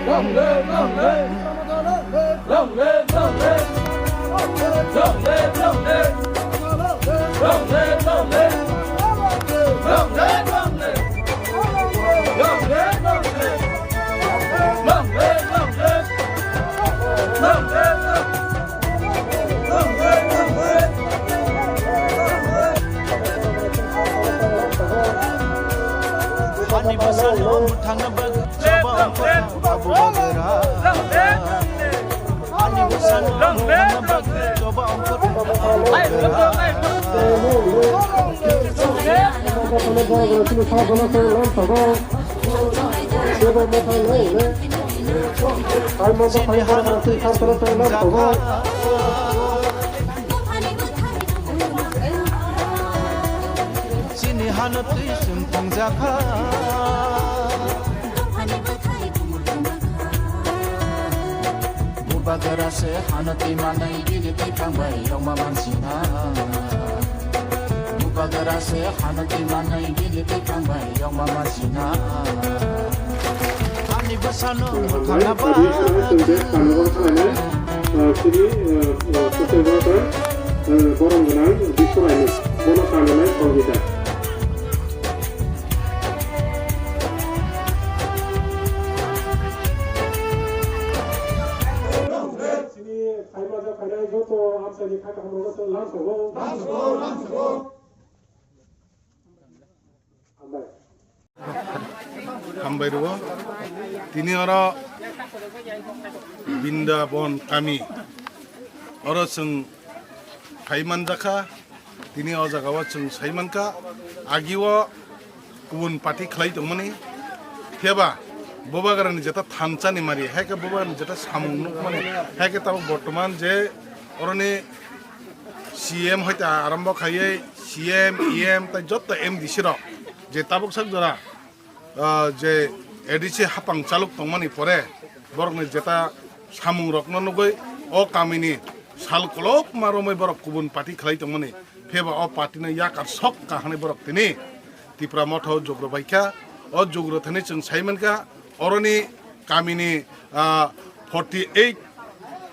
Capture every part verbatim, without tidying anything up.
Long live, long live. Long live, long live. Long live, long live. Long live, long live. Long live, long live. Long live, long live. Long live, long live. Long live, long live. Ani bwsano mwthangna bagwi choba ongkha Abu Bagwra. Ani bwsano mwthangna bagwi choba ongkha Abu Bagwra. Chini hano twi swngjak. Chini hano twi chwng thangjakha. Bubagra se hano twi manai bini twi thangbai yongma mansina. Bubagra se hano twi manai bini twi thangbai yongma mansina. Ani bwsano mwthangna ba. Chini, uh, social worker, uh, borom gwnang Biswaraini, bono kananai Songita. Chini khaima jak khainai joto amchaini kha kaham rogo chwng lam sogo. Hambai. Hambai rwo. Tini oro Bindabon kami. Oro chwng phai manjakha. Tini o jagao chwng sai mankha. Agio kubun party khlai tongmani. Phiyaba Bubagrani jeta thansa ni mari, hai khe Bubagrani jeta samung nukmani, hai khe tabuk bortoman je oroni C M hoite arombo khaiwi C M, E M tai jotto M D C rok je tabuk sak jora, ah, je A D C hapang chaluk tongmani pore borokni jeta samung rokno nugwi o kamini sal kolokma romwi borok kubun party khlai tongmani, phiyaba o party no yakar sok kahani borok tini Tipra Motha o jogro baikha. O jogro thani chwng sai mankha, oroni kamini, ah, forty eight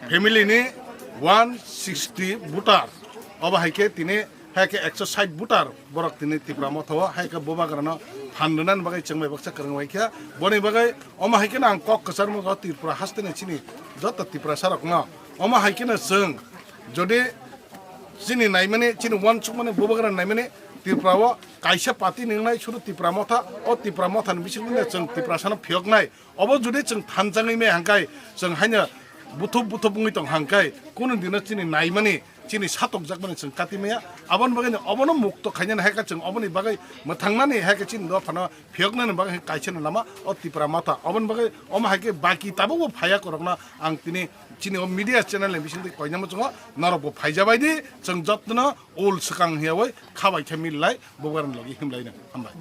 family ni one sixty voter. Obo hai khe tini hai khe ekso sait voter borok tini Tipra Motha o hai khe Bubagrano phan rwnani bagwi chwng bai baksa kwrwng bai kha. Boni bagwi omo hai kheno ang kok kwchar mano Tripura haste ni chini joto Tiprasa rokno. Omo hai kheno chwng jodi chini naimani, chini uansukmani, Bubagra naimani Tripura o kaisa party ni wngnai sudu Tipra Motha, o Tipra Motha ni bisingtwi chwng Tiprasano phiyoknai. Obo jodi chwng thanchangwi maya hangkai, chwng haino buthup buthup wngwi tong hangkai, kunu dino chini naimani, chini satokjakmani chwng kati maya. Aboni bagwi no obono mukto khainani hai khe chwng oboni bagwi mwthangnani hai khe chini dophano phiyoknani bagwi kaisa no lama o Tipra Motha. Oboni bagwi omo hai khe baki tabukbo phaiya korokno ang tini chini o media channel ni bisingtwi koinama chwngo, norokbo phaijabaidi, chwng jottono ul swkang hiyawi khabai khe millai Bubagrani logi himlaino. Hambai.